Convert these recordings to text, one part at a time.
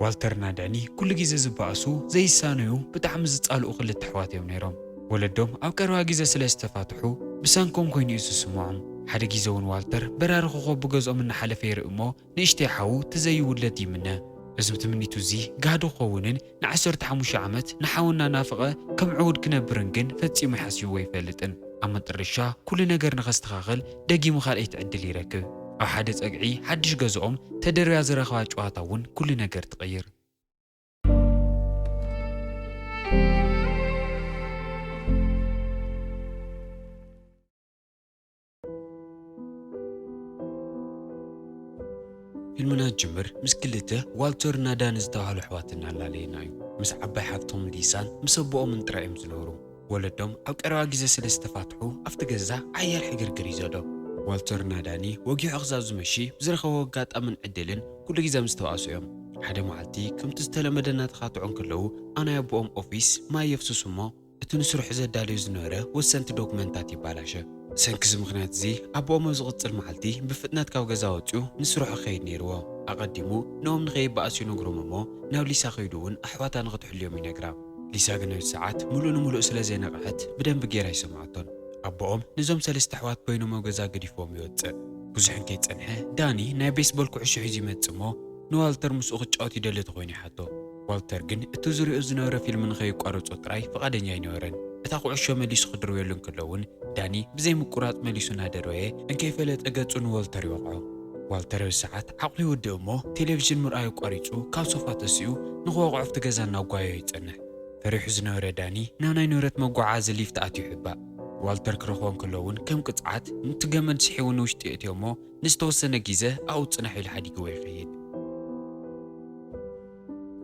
ዋልተርና ዳኒ ኩሉ ግዜ ዝበኣሱ፣ ዘይሳነዩ፣ ብጣዕሚ ዝጻልኡ ክልተ ኣሕዋት እዮም ነይሮም። ወለዶም ኣብ ቀረባ ግዜ ስለ ዝተፋትሑ ብሰንኮም ኮይኑ እዩ ዝስምዖም። ሓደ ግዜ እውን ዋልተር በራሪ ኮኾብ ብገዝኦም እናሓለፈ ይርኢ እሞ ንእሽተይ ሓዉ ተዘይውለድ ይምነ። እዚ ትምኒቱ እዚ ጋህዲ ክኸውንን ንዓሰርተ ሓሙሽተ ዓመት ንሓዉ እናናፈቐ ከም ዕዉድ ክነብርን ግን ፈጺሙ ሓሲብዎ ኣይፈልጥን። ኣብ መጠረሻ ኩሉ ነገር ንኸስተኻኸል ደጊሙ ካልኣይቲ ዕድል ይረክብ። ኣብ ሓደ ጸግዒ ሓድሽ ገዝኦም ተደርብያ ዝረኸባ ጨዋታ እውን ኩሉ ነገር ትቕይር። ፊልምና ጅምር ምስ ክልተ ዋልተር እና ዳን ዝተባህሉ ኣሕዋት እናላለየና እዩ። ምስ ዓባይ ሓፍቶም ሊሳን ምስ ኣቦኦምን ጥራይ እዮም ዝነብሩ። ወለዶም ኣብ ቀረባ ግዜ ስለ ዝተፋትሑ ኣብቲ ገዛ ዓያል ሕግርግር እዩ ዘሎ። ዋልተር እና ዳኒ ወጊሑ ክሳብ ዝመሺ ብዝረኸቦ ኣጋጣምን ዕድልን ኩሉ ግዜ ምስ ተባእሱ እዮም። ሓደ መዓልቲ ከምቲ ዝተለመደ እናተኻትዑ እንከለዉ ኣብ ናይ ኣቦኦም ኦፊስ ማይ የፍስሱ እሞ እቲ ንስርሑ ዘዳልዩ ዝነበረ ወሰንቲ ዶክመንታት ይባላሸ። ብሰንኪ እዚ ምኽንያት እዚ ኣቦኦም ኣብ ዝቕጽል መዓልቲ ብፍጥነት ካብ ገዛ ወጺኡ ንስርሑ ክኸይድ ነይርዎ። ኣቐዲሙ ንኦም ንኸይበኣሱ ይነግሮም እሞ ናብ ሊሳ ከይዱ እውን ኣሕዋታ ንኽትሕልዮም ይነግራ። ሊሳ ግን ኣብዚ ሰዓት ምሉእ ንምሉእ ስለ ዘይነቕሐት ብደንቢ ጌራ ኣይሰምዓቶን። ኣቦኦም ነዞም ሰለስተ ኣሕዋት ኮይኖም ኣብ ገዛ ገዲፍዎም ይወጽእ። ብዙሕ እንከይጸንሐ ዳኒ ናይ ቤስቦል ኩዕሾ ሒዙ ይመጽእ እሞ ንዋልተር ምስኡ ክጫወት ይደሊ ተኾይኑ ይሓቶ። ዋልተር ግን እቲ ዝሪኦ ዝነበረ ፊልም ንኸየቋርጾ ጥራይ ፍቓደኛ ኣይነበረን። እታ ኩዕሾ መሊሱ ክድርብየሉ እንከሎ እውን ዳኒ ብዘይ ምቁራጽ መሊሱ እናደርበየ እንከይፈለጠ ገጹ ንዋልተር ይወቕዖ። ዋልተር ኣብዚ ሰዓት ዓቕሉ ይውድእ እሞ ቴሌቪዥን ምርኣዩ ኣቋሪጹ ካብ ሶፋ ተሲኡ ንኽወቕዖ ኣብቲ ገዛ እናጓየዮ ይጸንሕ። ፈሪሑ ዝነበረ ዳኒ ናብ ናይ ንብረት መጓዓዚ ሊፍት ኣትዩ ይሕባእ። ዋልተር ክረኽቦ እንከሎ እውን ከም ቅጽዓት ነቲ ገመድ ስሒቡ ንውሽጢ የእትዮ እሞ ንዝተወሰነ ግዜ ኣብኡ ጽናሕ ኢሉ ሓዲግዎ ይኸይድ።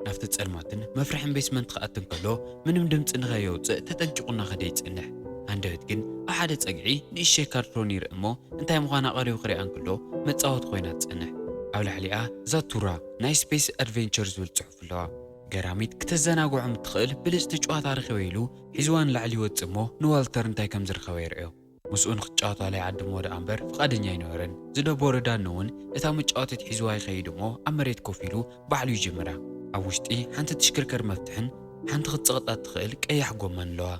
ናብቲ ጸልማትን መፍርሕን ቤስመንት ክኣቱ እንከሎ ምንም ድምጺ ንኸየውጽእ ተጠንቂቑ እናኸደ ይጸንሕ። ሃንደበት ግን ኣብ ሓደ ጸግዒ ንእሽተይ ካርቶን ይርኢ እሞ እንታይ ምዃና ቀሪቡ ክሪኣ እንከሎ መጻወቲ ኮይና ትጸንሕ። ኣብ ላዕሊኣ ዛቱራ ናይ ስፔስ ኣድቬንቸር ዝብል ጽሑፍ ኣለዋ። ገራሚት ክተዘናግዖም እትኽእል ብልጽቲ ጨዋታ ረኺበ ኢሉ ሒዝዋ ንላዕሊ ይወጽእ እሞ ንዋልተር እንታይ ከም ዝረኸበ ይርእዮ። ምስኡ ንክትጫወታሉ ይዓድሞ ደኣ እምበር ፍቓደኛ ኣይነበረን። ዝደበሮ ዳኒ እውን እታ መጫወቲት ሒዝዋ ይኸይድ እሞ ኣብ መሬት ኮፍ ኢሉ ባዕሉ ይጅምራ። ኣብ ውሽጢ ሓንቲ ትሽክርከር መፍትሕን ሓንቲ ክትጸቕጣ እትኽእል ቀያሕ ጎማን ኣለዋ።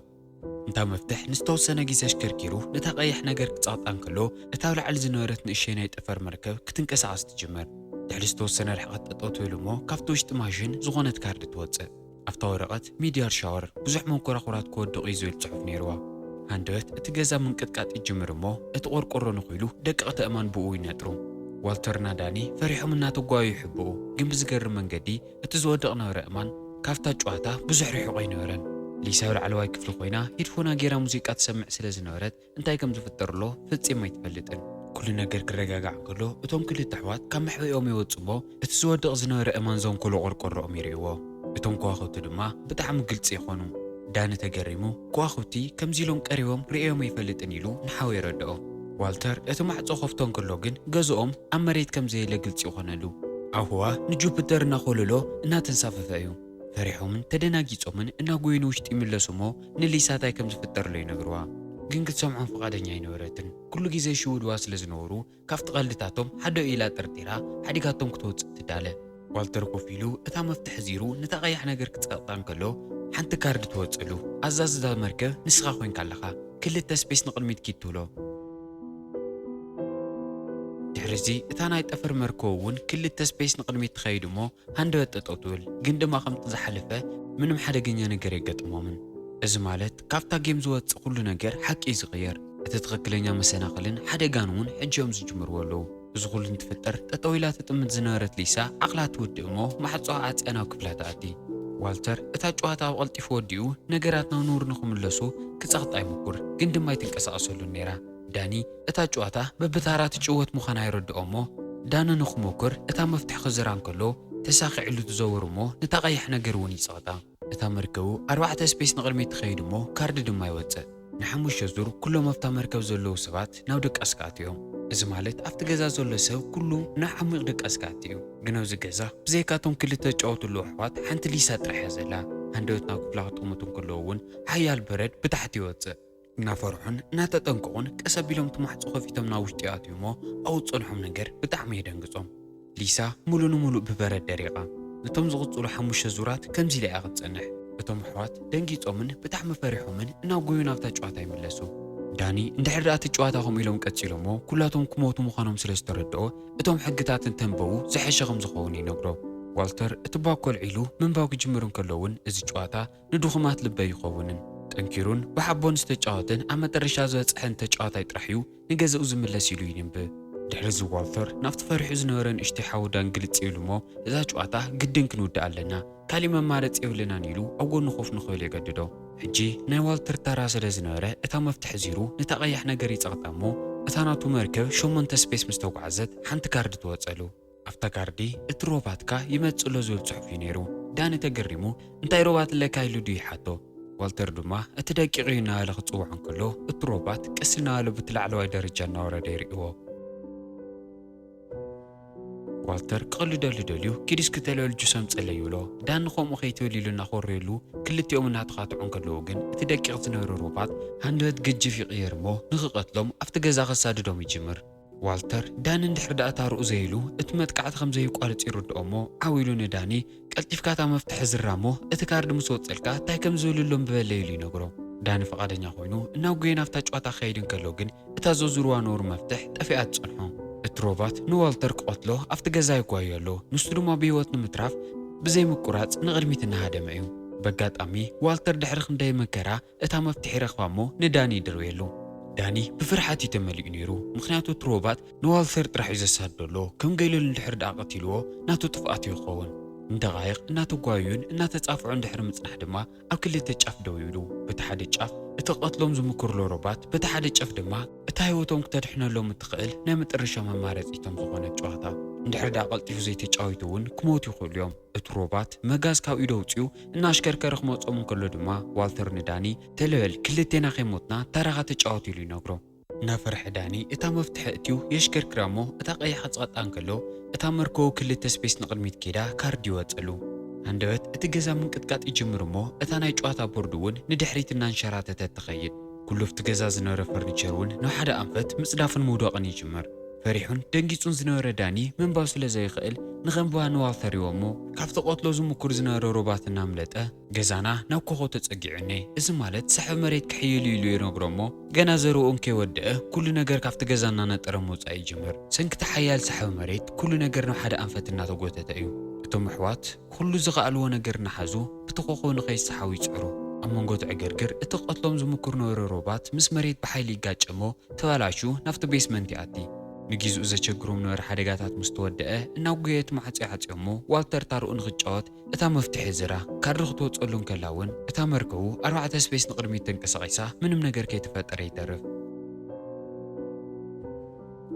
እንታ መፍትሕ ንዝተወሰነ ግዜ ኣሽከርኪሩ ነታ ቀያሕ ነገር ክጸቕጣ እንከሎ እታ ኣብ ላዕሊ ዝነበረት ንእሸይ ናይ ጠፈር መርከብ ክትንቀሳቐስ ትጅምር። ድሕሪ ዝተወሰነ ርሕቀት ጠጠው ትብል እሞ ካብቲ ውሽጢ ማሽን ዝኾነት ካርድ ትወጽእ። ኣብታ ወረቐት ሚድያር ሻወር ብዙሕ መንኮራኹራት ክወድቕ እዩ ዝብል ጽሑፍ ነይርዋ። ሃንደበት እቲ ገዛ ምንቅጥቃጥ ይጅምር እሞ እቲ ቆርቆሮ ነኺሉ ደቀቕቲ ኣእማን ብኡ ይነጥሩ። ዋልተርና ዳኒ ፈሪሖም እናተጓዩ ይሕብኡ፣ ግን ብዝገርም መንገዲ እቲ ዝወድቕ ነበረ ኣእማን ካብታ ጨዋታ ብዙሕ ርሒቑ ኣይነበረን። ሊሳ ኣብ ላዕለዋይ ክፍሊ ኮይና ሄድፎና ጌራ ሙዚቃ ትሰምዕ ስለ ዝነበረት እንታይ ከም ዝፍጠር ኣሎ ፈጺማ ኣይትፈልጥን። ኩሉ ነገር ክረጋጋዕ ከሎ እቶም ክልተ ኣሕዋት ካብ መሕበኢኦም ይወጽ እሞ እቲ ዝወድቕ ዝነበረ እማን ዘንኮሎ ቆርቆሮኦም ይርእይዎ። እቶም ከዋኽብቲ ድማ ብጣዕሚ ግልጺ ይኾኑ። ዳኒ ተገሪሙ ከዋኽብቲ ከምዚ ኢሎም ቀሪቦም ርእዮም ኣይፈልጥን ኢሉ ንሓው የረድኦ። ዋልተር እቲ ማዕጾ ከፍቶ እንከሎ ግን ገዝኦም ኣብ መሬት ከም ዘየለ ግልጺ ይኾነሉ። ኣብ ህዋ ንጁፒተር እናኾለሎ እናተንሳፈፈ እዩ። ፈሪሖምን ተደናጊጾምን እናጎዩ ንውሽጢ ይምለሱ እሞ ንሊሳ እንታይ ከም ዝፍጠር ኣሎ ይነግርዋ። ግን ክትሰምዖም ፍቓደኛ ኣይነበረትን። ኩሉ ግዜ ይሽውድዋ ስለ ዝነበሩ ካብቲ ቀልድታቶም ሓዶ ኢላ ጠርጢራ ሓዲጋቶም ክትወጽእ ትዳለ። ዋልተር ኮፍ ኢሉ እታ መፍትሕ ዚሩ ነታ ቀያሕ ነገር ክጸቕጣ እንከሎ ሓንቲ ካርድ ትወጽእሉ። ኣዛዚ እዛ መርከብ ንስኻ ኮይንካ ኣለኻ። ክልተ ስፔስ ንቕድሚት ኪድ ትብሎ። ድሕሪ እዚ እታ ናይ ጠፈር መርከብ እውን ክልተ ስፔስ ንቕድሚት ትኸይድ እሞ ሃንደበት ጠጠው ትብል፣ ግን ድማ ከምቲ ዝሓለፈ ምንም ሓደገኛ ነገር የጋጥሞምን። እዚ ማለት ካብታ ጌም ዝወጽእ ኩሉ ነገር ሓቂ እዩ ዝቕየር። እቲ ትኽክለኛ መሰናኽልን ሓደጋን እውን ሕጂ እዮም ዝጅምርዎ ኣለዉ። እዚ ኩሉ እንትፍጠር ጠጠው ኢላ ትጥምት ዝነበረት ሊሳ ዓቕላ ትውድእ እሞ ማዕጾ ዓጽያ ናብ ክፍላ ትኣቲ። ዋልተር እታ ጨዋታ ኣብ ቀልጢፉ ወዲኡ ነገራት ናብ ንቡር ንኽምለሱ ክጸቕጣ ይምኩር፣ ግን ድማ ኣይትንቀሳቐሰሉን ነይራ። ዳኒ እታ ጨዋታ በብታራ ትጭወት ምዃና ይረድኦ እሞ ዳኒ ንኽሞክር እታ መፍትሕ ክዝራ እንከሎ ተሳኺዕሉ ትዘውር እሞ ነታ ቀያሕ ነገር እውን ይጸቕጣ። እታ መርከቡ ኣርባዕተ ስፔስ ንቕድሚት ትኸይድ እሞ ካርድ ድማ ይወጽእ። ንሓሙሽተ ዙር ኩሎም ኣብታ መርከብ ዘለዉ ሰባት ናብ ድቃስ ክኣትዉ እዮም። እዚ ማለት ኣብቲ ገዛ ዘሎ ሰብ ኩሉ ናብ ዓሚቕ ድቃስ ክኣቲ እዩ። ግን ኣብዚ ገዛ ብዘይካቶም ክልተ ዝጫወቱ ኣለዉ ኣሕዋት ሓንቲ ሊሳ ጥራሕ እያ ዘላ። ሃንደበት ናብ ክፍላ ክጥምቱ እንከለዉ እውን ሓያል በረድ ብታሕቲ ይወጽእ። እናፈርሑን እናተጠንቀቑን ቀስ ኣቢሎም እቲ ማዕጾ ከፊቶም ናብ ውሽጢ ይኣትዉ እሞ ኣብኡ ዝጸንሖም ነገር ብጣዕሚ የደንግጾም። ሊሳ ሙሉ ንሙሉእ ብበረድ ደሪቓ። ነቶም ዝቕጽሉ ሓሙሽተ ዙራት ከምዚ ኢላ እያ ክትጸንሕ። እቶም ኣሕዋት ደንጊጾምን ብጣዕሚ ፈሪሖምን እናጎዩ ናብታ ጨዋታ ይምለሱ። ዳኒ እንድሕር ደኣ እቲ ጨዋታ ከምኡ ኢሎም ቀጺሎሞ፣ ኩላቶም ክሞቱ ምዃኖም ስለ ዝተረድኦ፣ እቶም ሕግታት እንተንበቡ ዝሐሸ ከም ዝኸውን ይነግሮ። ዋልተር እቲ ባኮ ኣልዒሉ ምንባብ ክጅምር እንከሎ እውን፣ እዚ ጨዋታ ንድኹማት ልቢ ኣይኸውንን። ጠንኪሩን ብሓቦን ዝተጫወተን ኣብ መጠረሻ ዝበጽሐን ተጫዋታይ ጥራሕ እዩ ንገዛኡ ዝምለስ ኢሉ ይንብብ። ድሕሪ እዚ ዋልተር ናብቲ ፈሪሑ ዝነበረ ንእሽተይ ሓዉ ዳን ግልጽ ይብልሞ፣ እዛ ጨዋታ ግድን ክንውድኣ ኣለና፣ ካሊእ መማረጺ የብልናን ኢሉ ኣብ ጎኑ ኮፍ ንኽብል የገድዶ። ሕጂ ናይ ዋልተር ተራ ስለ ዝነበረ እታ መፍትሕ ዚሩ ነታ ቀያሕ ነገር ይጸቕጣ እሞ፣ እታ ናቱ መርከብ ሸሞንተ ስፔስ ምስ ተጓዕዘት ሓንቲ ካርድ ትወጸሉ። ኣብታ ካርዲ እቲ ሮባት ከኣ ይመጽእ ኣሎ ዝብል ጽሑፍ እዩ ነይሩ። ዳኒ ተገሪሙ እንታይ ሮባት ኣለካ ኢሉ ድዩ ይሓቶ። ዋልተር ድማ እቲ ደቂቕ እዩ እናበለ ክጽውዖ እንከሎ እቲ ሮባት ቀስ እናበለ ብቲ ላዕለዋይ ደረጃ እናወረደ ይርእይዎ። ዋልተር ክቕልደሉ ደልዩ ኪድ እስኪ ተለወል ጁስ ኣምጸለይ ይብሎ። ዳኒ ከምኡ ከይትብል ኢሉ እናኾረየሉ ክልቲኦም እናተኻትዑ እንከለዉ ግን እቲ ደቂቕ ዝነበረ ሮባት ሃንደበት ገጅፍ ይቕየር እሞ ንኽቐትሎም ኣብቲ ገዛ ከሳድዶም ይጅምር። ዋልተር ዳኒ እንድሕር ደኣ ታርኡ ዘይሉ እቲ መጥቃዕቲ ከም ዘየቋርጽ ይርድኦ እሞ ዓው ኢሉ ንዳኒ ቀልጢፍካ እታ መፍትሒ ዝራ እሞ እቲ ካርድ ምስ ወጸልካ እንታይ ከም ዝብል ኣሎ እምቢ በለይ ኢሉ ይነግሮ። ዳኒ ፈቓደኛ ኮይኑ እናጎየ ናብታ ጨዋታ ክኸይድ እንከሎ ግን እታ ዘዙርዋ ነውር መፍትሕ ጠፊኣ ትጸንሖ። እቲ ሮባት ንዋልተር ክቐትሎ ኣብቲ ገዛ ይጓዮ ኣሎ። ንሱ ድማ ብህይወት ንምትራፍ ብዘይ ምቁራጽ ንቕድሚት እናሃደመ እዩ። በጋጣሚ ዋልተር ድሕሪ ክንደይ መከራ እታ መፍትሒ ይረኽባ እሞ ንዳኒ ይድርብየሉ። ዳኒ ብፍርሓት እዩ ተመሊኡ ነይሩ፣ ምኽንያቱ እቲ ሮባት ንዋልተር ጥራሕ እዩ ዘሳድዶ ኣሎ። ከም ገይለሉ እንድሕር ደኣ ቀቲልዎ ናቱ ጥፍኣት እዩ ክኸውን። ንደቓይቕ እናተጓዩን እናተጻፍዑ እንድሕሪ ምጽናሕ ድማ ኣብ ክልተ ጫፍ ደው ይብሉ። በቲ ሓደ ጫፍ እቲ ክቐትሎም ዝምክር ዘሎ ሮባት፣ በቲ ሓደ ጫፍ ድማ እታ ህይወቶም ክተድሕነሎም እትኽእል ናይ መጠረሻ መማረጺቶም ዝኾነት ጨዋታ። እንድሕር ደኣ ቀልጢፉ ዘይተጫዊቱ እውን ክሞቱ ይኽእሉ እዮም። እቲ ሮባት መጋዝ ካብ ኢዱ ኣውጺኡ እናሽከርከረ ክመጾም እንከሎ ድማ ዋልተር ንዳኒ ተለበል ክልቴና ከይሞትና ተራኻ ተጫወት ኢሉ ይነግሮ። እናፈርሐ ዳኒ እታ መፍትሒ እትዩ የሽከርክራ እሞ እታ ቀያሕ ክጽቐጣ እንከሎ እታ መርከቡ ክልተ ስፔስ ንቕድሚት ኬዳ ካርድ ይወጸሉ። ሃንደበት እቲ ገዛ ምንቅጥቃጥ ይጅምር እሞ እታ ናይ ጨዋታ ቦርድ እውን ንድሕሪት እናንሸራተተት ትኸይድ። ኩሉ ኣብቲ ገዛ ዝነበረ ፈርኒቸር እውን ናብ ሓደ ኣንፈት ምጽዳፍን ምውዳቕን ይጅምር። ፈሪሑን ደንጊጹን ዝነበረ ዳኒ ምንባብ ስለ ዘይኽእል ንኸንብባ ንዋልተር ይቦ እሞ ካብቲ ቀትሎ ዝምኩር ዝነበረ ሮባት እናምለጠ ገዛና ናብ ኮኾ ተጸጊዑ እኔ። እዚ ማለት ሳሕቢ መሬት ክሕይል እዩ ኢሉ ይነግሮ እሞ ገና ዘረብኡ እንከይወደአ ኩሉ ነገር ካብቲ ገዛ እናነጠረ ምውጻእ ይጅምር። ሰንክቲ ሓያል ሳሕቢ መሬት ኩሉ ነገር ናብ ሓደ ኣንፈት እናተጎተተ እዩ። እቶም ኣሕዋት ኩሉ ዝኸኣልዎ ነገር እናሓዙ ብቲ ኮኾ ንኸይሰሓቡ ይጽዕሩ። ኣብ መንጎ እቲ ዕግርግር እቲ ክቐትሎም ዝምኩር ነበረ ሮባት ምስ መሬት ብሓይሊ ይጋጨ እሞ ተባላሹ ናብቲ ቤስመንት ይኣቲ። ንጊዜኡ ዘቸግሮም ነበረ ሓደጋታት ምስ ተወደአ እናጎየ እቲ ማዕጾ ይዓጽዮ እሞ ዋልተር ታርኡ ንኽጫወት እታ መፍትሒ ዝራ ካርዲ ክትወጸሉ እንከላ እውን እታ መርከቡ ኣርባዕተ ስፔስ ንቕድሚት ተንቀሳቒሳ ምንም ነገር ከይተፈጠረ ይተርፍ።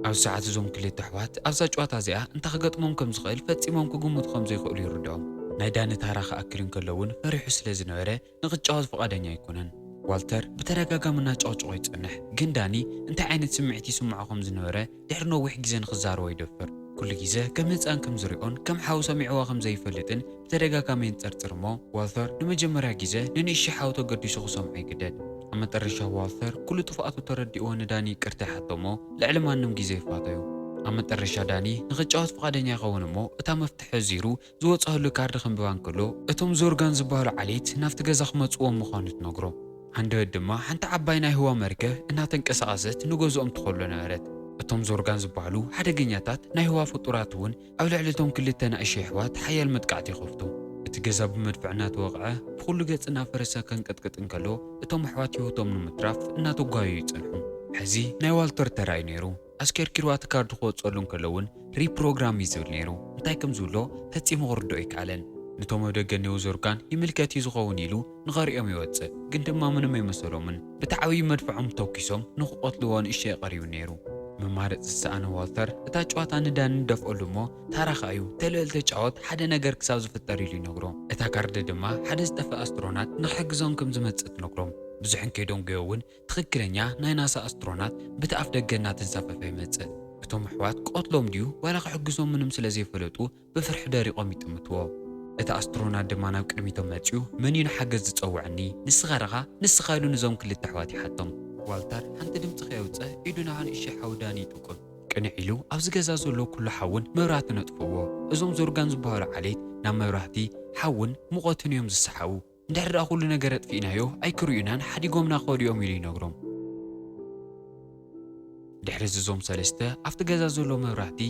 ኣብዚ ሰዓት እዞም ክልተ ኣሕዋት ኣብዛ ጨዋታ እዚኣ እንታይ ክገጥሞም ከም ዝኽእል ፈጺሞም ክግምቱ ከም ዘይክእሉ ይርድኦም። ናይ ዳኒ ታራ ክኣክል እንከሎ እውን ፈሪሑ ስለ ዝነበረ ንኽጫወት ፍቓደኛ ኣይኮነን። ዋልተር ብተደጋጋሚ እናጨቕጨቖ ይጸንሕ፣ ግን ዳኒ እንታይ ዓይነት ስምዒት ይስምዖ ከም ዝነበረ ድሕሪ ነዊሕ ግዜ ንኽዛረቦ ይደፍር። ኩሉ ግዜ ከም ህጻን ከም ዝሪኦን ከም ሓው ሰሚዕዋ ከም ዘይፈልጥን ብተደጋጋሚ የንጸርጽር እሞ ዋልተር ንመጀመርያ ግዜ ንንእሽቶ ሓው ተገዲሱ ክሰምዖ ይግደድ። ኣብ መጠረሻ ዋልተር ኩሉ ጥፍኣቱ ተረዲእዎ ንዳኒ ይቅርታ ይሓቶ እሞ ልዕሊ ማንም ግዜ ይፋተዩ። ኣብ መጠረሻ ዳኒ ንኽጫወት ፍቓደኛ ይኸውን እሞ እታ መፍትሒ ዚሩ ዝወጽኣሉ ካርድ ከንብባ እንከሎ እቶም ዞርጋን ዝበሃሉ ዓሌት ናብቲ ገዛ ክመጽዎም ምዃኑ ትነግሮ። ሃንደበት ድማ ሓንቲ ዓባይ ናይ ህዋ መርከብ እናተንቀሳቐሰት ንገዝኦም ትኸሎ ነበረት። እቶም ዞርጋን ዝበሃሉ ሓደገኛታት ናይ ህዋ ፍጡራት እውን ኣብ ልዕሊ እቶም ክልተ ንኣሽቱ ኣሕዋት ሓያል መጥቃዕቲ ይኸፍቱ። እቲ ገዛ ብመድፍዕ እናተወቕዐ ብኹሉ ገጽ እናፈረሰ ከንቀጥቅጥ እንከሎ እቶም ኣሕዋት ህይወቶም ንምትራፍ እናተጓየዩ ይጸንሑ። ሕዚ ናይ ዋልተር ተራ እዩ ነይሩ። ኣሽከርኪሩ እቲ ካርድ ክወጸሉ እንከሎ እውን ሪፕሮግራም እዩ ዝብል ነይሩ። እንታይ ከም ዝብሎ ፈጺሙ ክርድኦ ኣይከኣለን። ነቶም ኣብ ደገ እኔዉ ዞርጋን ይምልከት እዩ ዝኸውን ኢሉ ንኸርእዮም ይወጽእ፣ ግን ድማ ምንም ኣይመሰሎምን። ብቲ ዓብዪ መድፍዖም ተኲሶም ንኽቐትልዎ ንእሽተይ ቀሪቡ ነይሩ። መማረጺ ዝሰኣነ ዋልተር እታ ጨዋታ ንዳኒ ደፍኦሉ እሞ ታራ ከኣ እዩ ተልእል ተጫወት ሓደ ነገር ክሳብ ዝፍጠር ኢሉ ይነግሮ። እታ ካርድ ድማ ሓደ ዝጠፍአ ኣስትሮናት ንኽሕግዞም ከም ዝመጽእ ትነግሮም። ብዙሕ እንከይደንጎዮ እውን ትኽክለኛ ናይ ናሳ ኣስትሮናት በቲ ኣፍ ደገ እናተንሳፈፈ ይመጽእ። እቶም ኣሕዋት ክቐትሎም ድዩ ዋላ ክሕግዞም ምንም ስለ ዘይፈለጡ ብፍርሒ ደሪቖም ይጥምትዎ። እቲ ኣስትሮናት ድማ ናብ ቅድሚቶም መጺኡ መን እዩ ንሓገዝ ዝጸውዐኒ? ንስኻ ዲኻ? ንስኻ ኢሉ ነዞም ክልተ ኣሕዋት ይሓቶም። ዋልተር ሓንቲ ድምጺ ከየውጽእ ኢዱ ናብ ንእሽቶ ሓው ዳኒ ይጥቁም። ቅንዕ ኢሉ ኣብዚ ገዛ ዘሎ ኩሉ ሓውን መብራህትን ኣጥፍእዎ። እዞም ዞርጋን ዝበሃሉ ዓሌት ናብ መብራህቲ፣ ሓውን ሙቐትን እዮም ዝሰሓቡ። እንድሕር ደኣ ኩሉ ነገር ኣጥፊእናዮ ኣይክርእዩናን ሓዲጎምና ክኸዱ እዮም ኢሉ ይነግሮም። ድሕሪ እዚ እዞም ሰለስተ ኣብቲ ገዛ ዘሎ መብራህቲ፣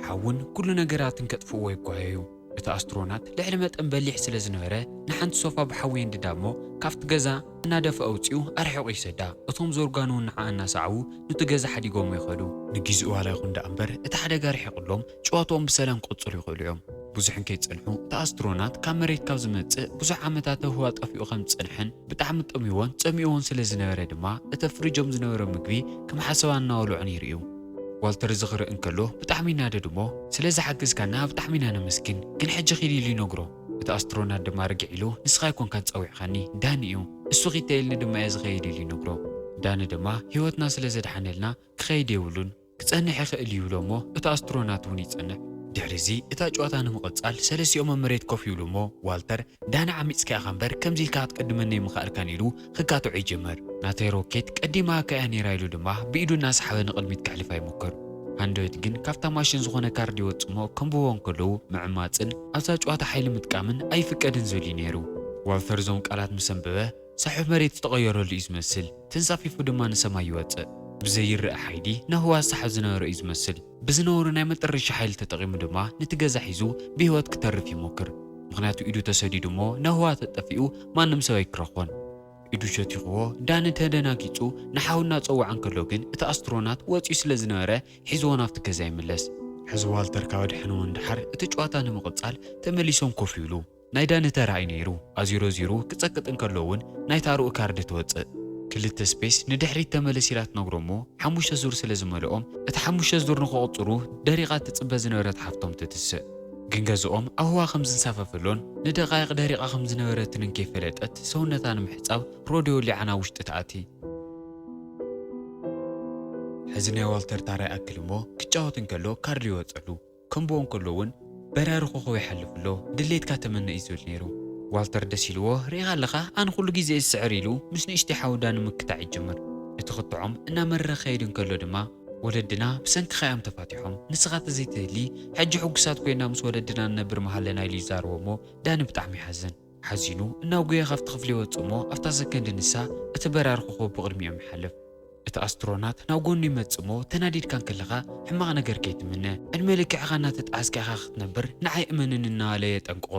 ሓውን ኩሉ ነገራትን ከጥፍእዎ ይጓየዩ። እቲ ኣስትሮናት ልዕሊ መጠን በሊሕ ስለ ዝነበረ ንሓንቲ ሶፋ ብሓዊ የንድዳ እሞ ካብቲ ገዛ እናደፈ ኣውፂኡ ኣርሒቑ ይሰዳ። እቶም ዞርጋን እውን ንዓ እናሰዓቡ ኑቲ ገዛ ሓዲጎሞ ይኸዱ። ንጊዜኡ ዋላ ይኹን ደኣ እምበር እቲ ሓደጋ ርሒቕሎም ጨዋታኦም ብሰላም ክቕፅሉ ይኽእሉ እዮም። ብዙሕ እንከይጸንሑ እቲ ኣስትሮናት ካብ መሬት ካብ ዝመጽእ ብዙሕ ዓመታት ኣብ ህዋ ጠፊኡ ከም ዝጸንሐን ብጣዕሚ ጠምይዎን ጸሚእዎን ስለ ዝነበረ ድማ እቲ ኣብ ፍሪጆም ዝነበረ ምግቢ ከም ሓሰባ እናበልዖ ነይሩ እዩ። ዋልተር እዚ ክርኢ እንከሎ ብጣዕሚ ይናደድ እሞ፣ "ስለ ዝሓገዝካና ብጣዕሚ ኢና ነመስግን፣ ግን ሕጂ ኪድ" ኢሉ ይነግሮ። እቲ ኣስትሮናት ድማ ርግዕ ኢሉ፣ "ንስኻ ኣይኮንካን ጸዊዕኻኒ፣ ዳኒ እዩ። እሱ ኪድ ተይልኒ ድማ እየ ዝኸይድ" ኢሉ ይነግሮ። ዳኒ ድማ፣ "ህይወትና ስለ ዘድሓነልና ክኸይድ የብሉን፣ ክጸንሕ ይኽእል" እዩ ይብሎ እሞ፣ እቲ ኣስትሮናት እውን ይጸንሕ። ድሕሪ እዚ እታ ጨዋታ ንምቕጻል ሰለስቲኦም ኣብ መሬት ኮፍ ይብሉ እሞ፣ ዋልተር፣ "ዳኒ ዓሚጽካ ኢኻ እምበር ከምዚ ኢልካ ክትቅድመኒ ኣይምኸኣልካን" ኢሉ ክጋትዖ ይጅምር። "ናተይ ሮኬት ቀዲማካ እያ ነይራ" ኢሉ ድማ ብኢዱ እናሰሓበ ንቕድሚት ከሕልፋ ይሙክር። ሃንድወይት ግን ካብታ ማሽን ዝኾነ ካርድ ይወጽእ እሞ ከንብቦ እንከለዉ ምዕማጽን ኣብዛ ጨዋታ ሓይሊ ምጥቃምን ኣይፍቀድን ዝብል እዩ ነይሩ። ዋልተር እዞም ቃላት ምስ ኣንበበ ሰሑብ መሬት ዝተቐየረሉ እዩ ዝመስል፣ ተንሳፊፉ ድማ ንሰማይ ይወጽእ። ብዘይረኣ ሓይሊ ናብ ህዋ ዝሰሓብ ዝነበረ እዩ ዝመስል። ብዝነበሮ ናይ መጠረሻ ሓይሊ ተጠቒሙ ድማ ነቲ ገዛ ሒዙ ብህይወት ክተርፍ ይሞክር። ምኽንያቱ ኢዱ ተሰዲዱ እሞ ናብ ህዋ ተጠፊኡ ማንም ሰብ ኣይክረኽቦን። ኢዱ ሸቲኽዎ ዳኒ ተደናጊጹ ንሓው እናጸውዓ እንከሎ ግን እቲ ኣስትሮናት ወጺኡ ስለ ዝነበረ ሒዝዎ ናብቲ ገዛ ይምለስ። ሕዚ ዋልተር ካብ ኣድሐንዎ ንደሓር እቲ ጨዋታ ንምቕጻል ተመሊሶም ኮፍ ይብሉ። ናይ ዳኒ ተራ እዩ ነይሩ። ኣብ ዜሮ ዜሮ ክጸቅጥ እንከሎ እውን ናይታ ርኡይ ካርድ ትወጽእ። ክልተ ስፔስ ንድሕሪት ተመለስ ኢላ ትነግሮ እሞ ሓሙሽተ ዙር ስለ ዝመልኦም እቲ ሓሙሽተ ዙር ንኽቕጽሩ ደሪቓ ትጽበ ዝነበረት ሓፍቶም ትትስእ። ግን ገዝኦም ኣብ ህዋ ከም ዝንሳፈፈሎን ንደቓይቕ ደሪቓ ከም ዝነበረትን እንከይፈለጠት ሰውነታ ንምሕጻብ ሮድዮ ወሊዓ ናብ ውሽጢ ትኣቲ። ሕዚ ናይ ዋልተር ታራ ይኣክል እሞ ክጫወት እንከሎ ካርድ ይወጸሉ። ከንብቦ እንከሎ እውን በራሪ ኮኾብ ይሓልፍ ኣሎ፣ "ድሌትካ ተመነ" እዩ ዝብል ነይሩ። ዋልተር ደስ ኢልዎ፣ "ርኢኻ ኣለኻ፣ ኣነ ኩሉ ግዜ እየ ዝስዕር" ኢሉ ምስ ንእሽተይ ሓው ዳኒ ምክታዕ ይጅምር። እቲ ክትዖም እናመረረ ክኸይድ እንከሎ ድማ፣ "ወለድና ብሰንክኻ እዮም ተፋቲሖም፣ ንስኻ ተዘይትህሊ ሕጂ ሕጉሳት ኮይና ምስ ወለድና ንነብር ምሃለና" ኢሉ ይዛረቦ እሞ ዳኒ ብጣዕሚ ይሓዝን። ሓዚኑ እናጉየ ካብቲ ክፍሊ ይወጽእ እሞ ኣብታ ሰከንድ ንሳ እቲ በራሪ ኮኾብ ብቕድሚኦም ይሓልፍ። እቲ ኣስትሮናት ናብ ጎኑ ይመጽእ እሞ፣ "ተናዲድካ እንከለኻ ሕማቕ ነገር ከይትምነ፣ ዕድመ ልክዕኻ እናተጣዕስካ ኢኻ ክትነብር፣ ንዓይ እመንኒ" እናበለ የጠንቅቖ።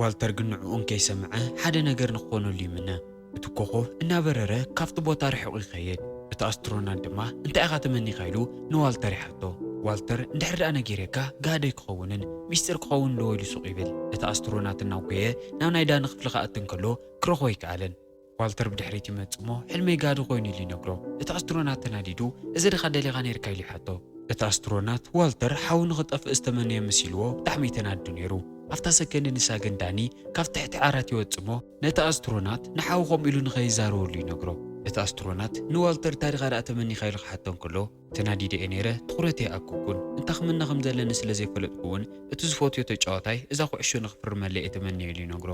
ዋልተር ግን ንዕኡ እንከይሰምዐ ሓደ ነገር ንክኾነሉ ይምነ። እቲ ኮኾብ እናበረረ ካብቲ ቦታ ርሒቑ ይኸይድ። እቲ ኣስትሮናት ድማ፣ "እንታይ ኢኻ ተመኒኻ?" ኢሉ ንዋልተር ይሓቶ። ዋልተር፣ "እንድሕር ደኣ ነጊረካ ጋህደይ ክኸውንን ሚስጥር ክኸውን ዶ?" ኢሉ ሱቕ ይብል። እቲ ኣስትሮናት እናጎየ ናብ ናይ ዳኒ ክፍሊ ክኣቱ እንከሎ ክረኽቦ ኣይከኣለን። ዋልተር ብድሕሪት ይመጽእ እሞ፣ "ሕልመይ ጋህዲ ኮይኑ" ኢሉ ይነግሮ። እቲ ኣስትሮናት ተናዲዱ፣ "እዚ ድኻ ደሊኻ ነይርካ?" ኢሉ ይሓቶ። እቲ ኣስትሮናት ዋልተር ሓው ንኽጠፍእ ዝተመነየ መሲልዎ ብጣዕሚ እዩ ተናዲዱ ነይሩ። ኣብታ ሰከንድ ንሳ ግን ዳኒ ካብ ትሕቲ ዓራት ይወጽእ እሞ፣ ነቲ ኣስትሮናት ንሓው ከምኡ ኢሉ ንኸይዛረበሉ ይነግሮ። እቲ ኣስትሮናት ንዋልተር፣ "ታሪኻ ደኣ ተመኒኻ?" ኢሉ ክሓቶ እንከሎ፣ "ተናዲደ እየ ነይረ፣ ትኹረት ኣይኣከብኩን። እንታይ ክምነ ከም ዘለኒ ስለ ዘይፈለጥኩ እውን፣ እቲ ዝፈትዮ ተጫዋታይ እዛ ኩዕሾ ንኽፍርመለይ እየ ተመንየ" ኢሉ ይነግሮ።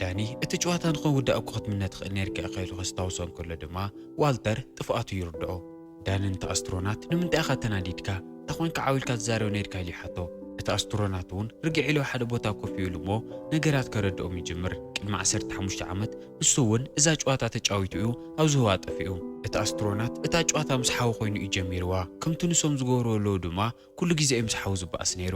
ዳኒ፣ "እቲ ጨዋታ ንኽውዳእ እኮ ክትምነ ትኽእል ነይርካ ኢኻ" ኢሉ ከስታውሶ እንከሎ ድማ፣ ዋልተር ጥፍኣቱ ይርድኦ። ዳኒ ነቲ ኣስትሮናት፣ "ንምንታይ ኢኻ ተናዲድካ? እንተኾንካ ዓው ኢልካ ትዛረብ ነይርካ" ኢሉ ይሓቶ። እቲ ኣስትሮናት እውን ርግዕ ኢሉ ኣብ ሓደ ቦታ ኮፍ ኢሉ እሞ ነገራት ከረድኦም ይጅምር። ቅድሚ ዓሰርተ ሓሙሽተ ዓመት ንሱ እውን እዛ ጨዋታ ተጫዊቱ እዩ ኣብዚ ህዋ ጠፊኡ። እቲ ኣስትሮናት እታ ጨዋታ ምስ ሓው ኮይኑ እዩ ጀሚርዋ። ከምቲ ንሶም ዝገብሩ ኣለዉ ድማ ኩሉ ግዜ እዩ ምስ ሓው ዝበኣስ ነይሩ።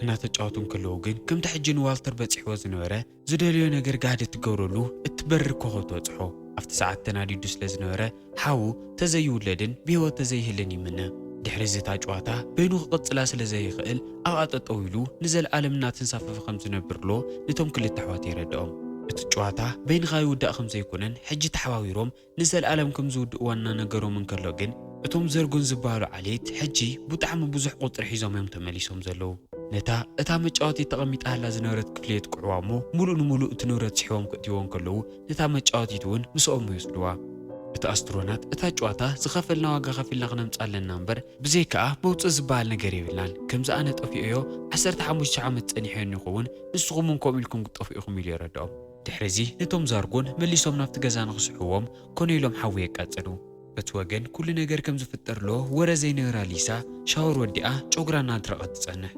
እናተጫወቱ እንከለዉ ግን ከምቲ ሕጂ ንዋልተር በጺሕዎ ዝነበረ ዝደልዮ ነገር ጋህዲ እትገብረሉ እትበርር ኮኾብ ትበጽሖ። ኣብቲ ሰዓት ተናዲዱ ስለ ዝነበረ ሓዉ ተዘይውለድን ብህይወት ተዘይህልን ይምነ። ድሕሪ እዚ እታ ጨዋታ በይኑ ክቕጽላ ስለ ዘይኽእል ኣብኣ ጠጠው ኢሉ ንዘለኣለም እናተንሳፈፈ ከም ዝነብር ሎ ነቶም ክልተ ኣሕዋት የረድኦም። እቲ ጨዋታ በይንኻ ይውዳእ ከም ዘይኮነን ሕጂ ተሓባቢሮም ንዘለኣለም ከም ዝውድእዋ እናነገሮም እንከሎ ግን፣ እቶም ዘርጎን ዝበሃሉ ዓሌት ሕጂ ብጣዕሚ ብዙሕ ቁጽሪ ሒዞም እዮም ተመሊሶም ዘለዉ። ነታ እታ መጫወቲት ተቐሚጣላ ዝነበረት ክፍሊ የጥቅዕዋ እሞ፣ ሙሉእ ንሙሉእ እቲ ንብረት ስሒቦም ክእትይዎ እንከለዉ፣ ነታ መጫወቲት እውን ምስኦም ይወስድዋ። እቲ ኣስትሮናት፣ "እታ ጨዋታ ዝኸፈልና ዋጋ ከፊልና ክነምጽኣ ኣለና እምበር፣ ብዘይካኣ መውጽኢ ዝበሃል ነገር የብልናን። ከምዚ ኣነ ጠፊኦዮ ዓሰርተ ሓሙሽተ ዓመት ጸኒሐዮ ይኸውን፣ ንስኹም እውን ከምኡ ኢልኩም ክትጠፍኡ ኢኹም" ኢሉ የረድኦም። ድሕሪ እዚ ነቶም ዛርጎን መሊሶም ናብቲ ገዛ ንኽስሕዎም ኮነ ኢሎም ሓዊ የቃጽሉ። እቲ ወገን ኩሉ ነገር ከም ዝፍጠር ኣሎ ወረ ዘይነገራ ሊሳ ሻወር ወዲኣ ጨጉራ እናድረቐት ትጸንሕ።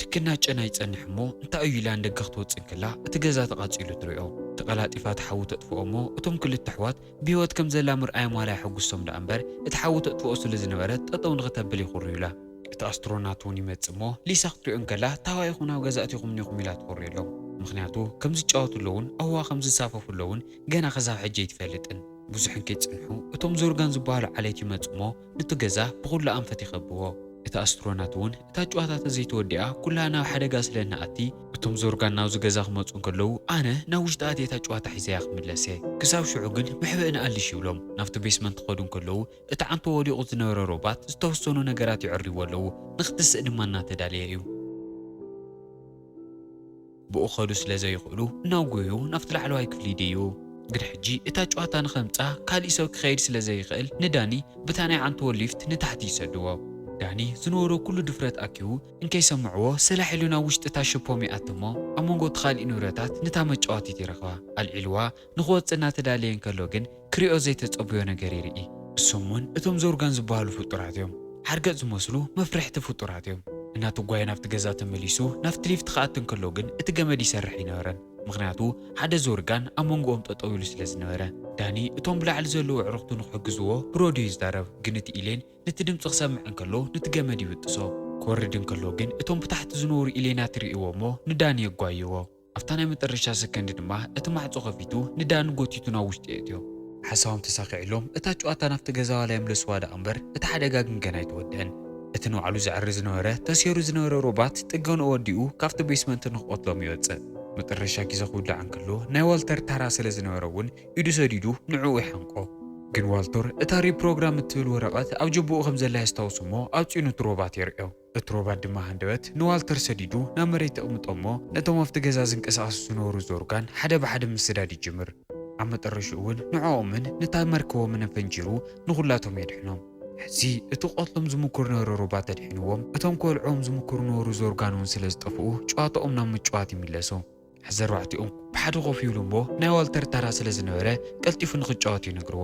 ትክና ጨና ይጸንሕ እሞ እንታይ እዩ ኢላ ንደገ ክትወጽእ እንከላ እቲ ገዛ ተቓጺሉ ትሪኦ። ተቐላጢፋ እቲ ሓዊ ተጥፍኦ እሞ እቶም ክልተ ኣሕዋት ብህይወት ከም ዘላ ምርኣዮም ዋላ የሐጉሶም ደኣ እምበር እቲ ሓዊ ተጥፍኦ ስለ ዝነበረት ጠጠው ንኽተብል ይኹርዩላ። እቲ ኣስትሮናት እውን ይመጽእ እሞ ሊሳ ክትሪኦ እንከላ ታዋኢኹም ናብ ገዛ እቲኹም እኒኹም ኢላ ትኾርየሎም። ምኽንያቱ ከም ዝጫወቱ ኣለውን ኣዋ ከም ዝሳፈፉ ኣለውን ገና ከሳብ ሕጂ ኣይትፈልጥን። ብዙሕ እንከይጽንሑ እቶም ዞርጋን ዝበሃሉ ዓሌት ይመጹ እሞ ነቲ ገዛ ብኹሉ ኣንፈት ይኸብዎ። እቲ ኣስትሮናት እውን እታ ጨዋታ ተዘይተወዲኣ ኩላ ናብ ሓደጋ ስለ እንኣቲ እቶም ዞርጋን ናብዚ ገዛ ክመጹ እንከለዉ ኣነ ናብ ውሽጢ ኣትየ እታ ጨዋታ ሒዘያ ክምለስ እየ። ክሳብ ሽዑ ግን መሕብኢ ንኣልሽ ይብሎም። ናብቲ ቤስመንት ክኸዱ እንከለዉ እቲ ዓንቶ ወዲቑ ዝነበረ ሮባት ዝተወሰኑ ነገራት ይዕርይዎ ኣለዉ። ንኽትስእ ድማ እናተዳለየ እዩ። ብኡ ክኸዱ ስለ ዘይኽእሉ እናጎዩ ናብቲ ላዕለዋይ ክፍሊ ይድይቡ። ግን ሕጂ እታ ጨዋታ ንኸምጻ ካሊእ ሰብ ክኸይድ ስለ ዘይኽእል ንዳኒ ብታ ናይ ዓንትዎ ሊፍት ንታሕቲ ይሰድዎ። ዳኒ ዝነበሮ ኩሉ ድፍረት ኣኪቡ እንከይሰምዕዎ ሰላሕ ኢሉ ናብ ውሽጢ እታ ሽፖም ይኣቲ እሞ ኣብ መንጎ እቲ ካሊእ ንብረታት ንታ መጫወቲት ይረኽባ። ኣልዒልዋ ንኽወጽእ እናተዳለየ እንከሎ ግን ክሪኦ ዘይተጸብዮ ነገር ይርኢ። እሶም እውን እቶም ዞርጋን ዝበሃሉ ፍጡራት እዮም። ሓርገጽ ዝመስሉ መፍርሕቲ ፍጡራት እዮም። እናተጓየ ናብቲ ገዛ ተመሊሱ ናብቲ ሊፍት ክኣቲ እንከሎ ግን እቲ ገመድ ይሰርሕ ኣይነበረን። ምኽንያቱ ሓደ ዞርጋን ኣብ መንጎኦም ጠጠው ኢሉ ስለ ዝነበረ። ዳኒ እቶም ብላዕሊ ዘለዉ ኣዕሩኽቱ ንክሕግዝዎ ብሮድዮ ይዛረብ፣ ግን እቲ ኢሌን ነቲ ድምፂ ክሰምዕ እንከሎ ነቲ ገመድ ይብጥሶ። ክወርድ እንከሎ ግን እቶም ብታሕቲ ዝነበሩ ኢሌናት ይርእይዎ እሞ ንዳኒ የጓይዎ። ኣብታ ናይ መጠረሻ ሰከንድ ድማ እቲ ማዕጾ ከፊቱ ንዳኒ ጎቲቱ ናብ ውሽጢ የእትዮ። ሓሳቦም ተሳኺዕሎም እታ ጨዋታ ናብቲ ገዛ ዋላ የምለስዋ ደኣ እምበር እቲ ሓደጋ ግን ገና ኣይተወድአን። እቲ ንባዕሉ ዘዕሪ ዝነበረ ተሰይሩ ዝነበረ ሮባት ጥገንኡ ወዲኡ ካብቲ ቤስመንት ንክቐትሎም ይወጽእ። መጠረሻ ግዜ ክውዳዕ እንከሎ ናይ ዋልተር ታራ ስለ ዝነበረ እውን ኢዱ ሰዲዱ ንዕኡ ይሓንቆ። ግን ዋልተር እታ ሪፕሮግራም እትብል ወረቐት ኣብ ጅብኡ ከም ዘላ የስታውስ እሞ ኣውጺኡ ነቲ ሮባት የርእዮ። እቲ ሮባት ድማ ሃንደበት ንዋልተር ሰዲዱ ናብ መሬት የቕምጦ እሞ ነቶም ኣብቲ ገዛ ዝንቀሳቐሱ ዝነበሩ ዞርጋን ሓደ ብሓደ ምስዳድ ይጅምር። ኣብ መጠረሽኡ እውን ንዕኦምን ነታ መርከቦምን ኣፈንጂሩ ንኹላቶም የድሕኖም። ሕዚ እቲ ክቐትሎም ዝምክሩ ነበረ ሮባት ኣድሒንዎም እቶም ከወልዕዎም ዝምክሩ ነበሩ ዞርጋን እውን ስለ ዝጠፍኡ ጨዋታኦም ናብ ምጭዋት ይምለሱ። ሕዚ ኣርባዕቲኦም ብሓደ ኮፍ ይብሉ እሞ ናይ ዋልተር ታራ ስለ ዝነበረ ቀልጢፉ ንኽጫወት ይነግርዎ።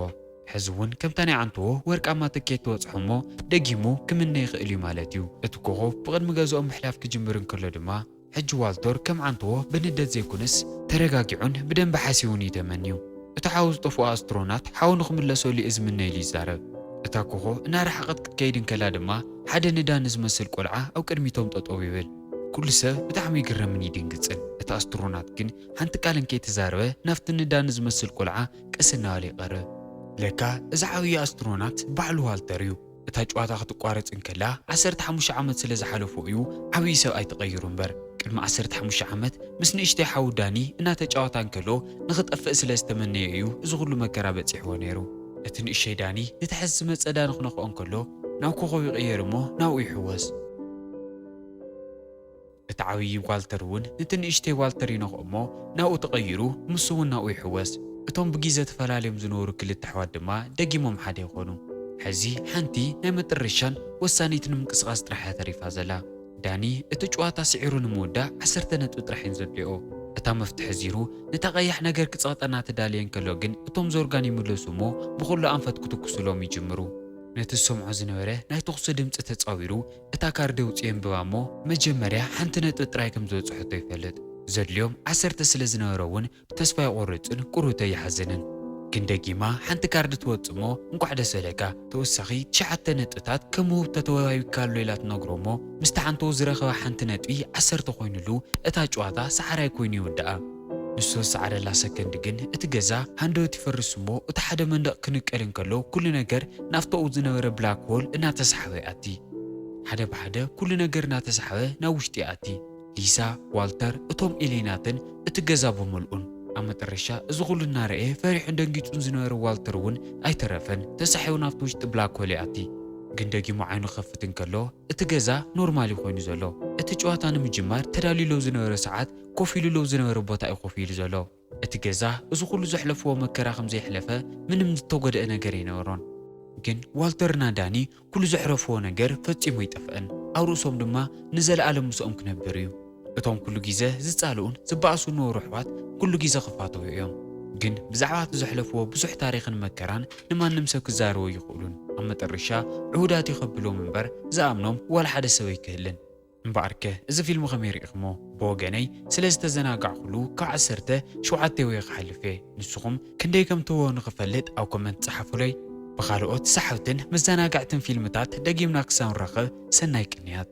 ሕዚ እውን ከምታ ናይ ዓንትዎ ወርቃማ ትኬት ትበጽሖ እሞ ደጊሙ ክምነ ይኽእል እዩ ማለት እዩ። እቲ ኮኾብ ብቕድሚ ገዝኦም ምሕላፍ ክጅምር እንከሎ ድማ ሕጂ ዋልተር ከም ዓንትዎ ብንደት ዘይኮነስ ተረጋጊዑን ብደንቢ ሓሲቡን እዩ ተመንዩ። እቲ ሓው ዝጠፍኦ ኣስትሮናት ሓው ንኽምለሰሉ እየ ዝምነ ኢሉ ይዛረብ። እታ ኮኾብ እናረሓቐት ክትከይድ እንከላ ድማ ሓደ ንዳኒ ዝመስል ቆልዓ ኣብ ቅድሚቶም ጠጠው ይብል። ኩሉ ሰብ ብጣዕሚ ይግረምን ይድንግጽን። እቲ ኣስትሮናት ግን ሓንቲ ቃል እንከይተዛረበ ናብቲ ንዳኒ ዝመስል ቆልዓ ቀስ እናበለ ይቐርብ። ለካ እዚ ዓብዪ ኣስትሮናት ባዕሉ ዋልተር እዩ። እታ ጨዋታ ክትቋረጽ እንከላ ዓሰርተ ሓሙሽተ ዓመት ስለ ዝሓለፎ እዩ ዓብዪ ሰብኣይ ተቐይሩ እምበር። ቅድሚ ዓሰርተ ሓሙሽተ ዓመት ምስ ንእሽተይ ሓው ዳኒ እናተጫወታ እንከሎ ንኽጠፍእ ስለ ዝተመነየ እዩ እዚ ኩሉ መከራ በጺሕዎ ነይሩ። እቲ ንእሸይ ዳኒ ነቲ ሕዚ ዝመጸ ዳኒ ክነኽኦ እንከሎ ናብ ኮኾብ ይቕየር እሞ ናብኡ ይሕወስ። እቲ ዓብዪ ዋልተር እውን ነቲ ንእሽተይ ዋልተር ይነኽኦ እሞ ናብኡ ተቐይሩ ምስ እውን ናብኡ ይሕወስ። እቶም ብግዜ ተፈላለዮም ዝነበሩ ክልተ ኣሕዋት ድማ ደጊሞም ሓደ ይኾኑ። ሕዚ ሓንቲ ናይ መጠረሻን ወሳኒትን ምንቅስቓስ ጥራሕ እያ ተሪፋ ዘላ። ዳኒ እቲ ጨዋታ ስዒሩ ንምውዳእ ዓሰርተ ነጥቢ ጥራሕ እየን ዘድልዮ። እታ መፍትሒ ዚሩ ነታ ቀያሕ ነገር ክጸቕጠና ተዳልየ እንከሎ ግን እቶም ዞርጋን ይምለሱ እሞ ብኹሉ ኣንፈት ክትኩሱሎም ይጅምሩ። ነቲ ዝሰምዖ ዝነበረ ናይ ተኹሲ ድምጺ ተጻዊሩ እታ ካርድ ኣውጺኡ የንብባ እሞ መጀመርያ ሓንቲ ነጥቢ ጥራይ ከም ዝበጽሐቶ ይፈልጥ። ዘድልዮም ዓሰርተ ስለ ዝነበረ እውን ተስፋ ኣይቆርጽን ቁሩተ ይሓዝንን። ግን ደጊማ ሓንቲ ካርድ ትወጽእ እሞ እንቋዕ ደስ በለካ ተወሳኺ ትሽዓተ ነጥብታት ከም ውህብቶ ተወሃሂብካ ኣሎ ኢላ ትነግሮ እሞ ምስቲ ሓንቶ ዝረኸበ ሓንቲ ነጥቢ ዓሰርተ ኮይኑሉ እታ ጨዋታ ሰዓራይ ኮይኑ ይውድኣ። ንሱ ዝሰዓረላ ሰከንድ ግን እቲ ገዛ ሃንደበት ይፈርስ እሞ እቲ ሓደ መንደቕ ክንቀል እንከሎ ኩሉ ነገር ናብቲ ኣብኡ ዝነበረ ብላክ ሆል እናተሳሕበ ይኣቲ። ሓደ ብሓደ ኩሉ ነገር እናተሳሕበ ናብ ውሽጢ ይኣቲ። ሊሳ፣ ዋልተር፣ እቶም ኤሌናትን እቲ ገዛ ብምልኡን። ኣብ መጠረሻ እዚ ኩሉ እናረኣየ ፈሪሑን ደንጊጹን ዝነበረ ዋልተር እውን ኣይተረፈን ተሳሒቡ ናብቲ ውሽጢ ብላክ ሆል ይኣቲ። ግን ደጊሙ ዓይኑ ክኸፍት እንከሎ እቲ ገዛ ኖርማል እዩ ኮይኑ ዘሎ። እቲ ጨዋታ ንምጅማር ተዳልዩ ለው ዝነበረ ሰዓት ኮፍ ኢሉ ለው ዝነበረ ቦታ እዩ ኮፍ ኢሉ ዘሎ። እቲ ገዛ እዚ ኩሉ ዘሕለፍዎ መከራ ከም ዘየሕለፈ ምንም ዝተጎደአ ነገር ኣይነበሮን። ግን ዋልተርና ዳኒ ኩሉ ዘሕረፍዎ ነገር ፈጺሙ ኣይጠፍአን። ኣብ ርእሶም ድማ ንዘለኣለም ምስኦም ክነብር እዩ። እቶም ኩሉ ግዜ ዝጻልኡን ዝበኣሱ ነበሩ ኣሕዋት ኩሉ ግዜ ክፋተዉ እዮም። ግን ብዛዕባ እቲ ዘሕለፍዎ ብዙሕ ታሪኽን መከራን ንማንም ሰብ ክዛረቦ ኣይኽእሉን። ኣብ መጠረሻ ዕዉዳት እዩ ከብሎም እምበር ዝኣምኖም ዋላ ሓደ ሰብ ኣይክህልን። እምበኣርከ እዚ ፊልም ከመይ ርኢኽሞ? ብወገነይ ስለ ዝተዘናጋዕኩሉ ካብ ዓሰርተ ሸውዓተ ወይ ክሓልፍ እየ። ንስኹም ክንደይ ከም ትህቦ ንኽፈልጥ ኣብ ኮመንት ጸሓፉለይ። ብኻልኦት ሰሓብትን መዘናጋዕትን ፊልምታት ደጊምና ክሳብ ንራኸብ ሰናይ ቅንያት።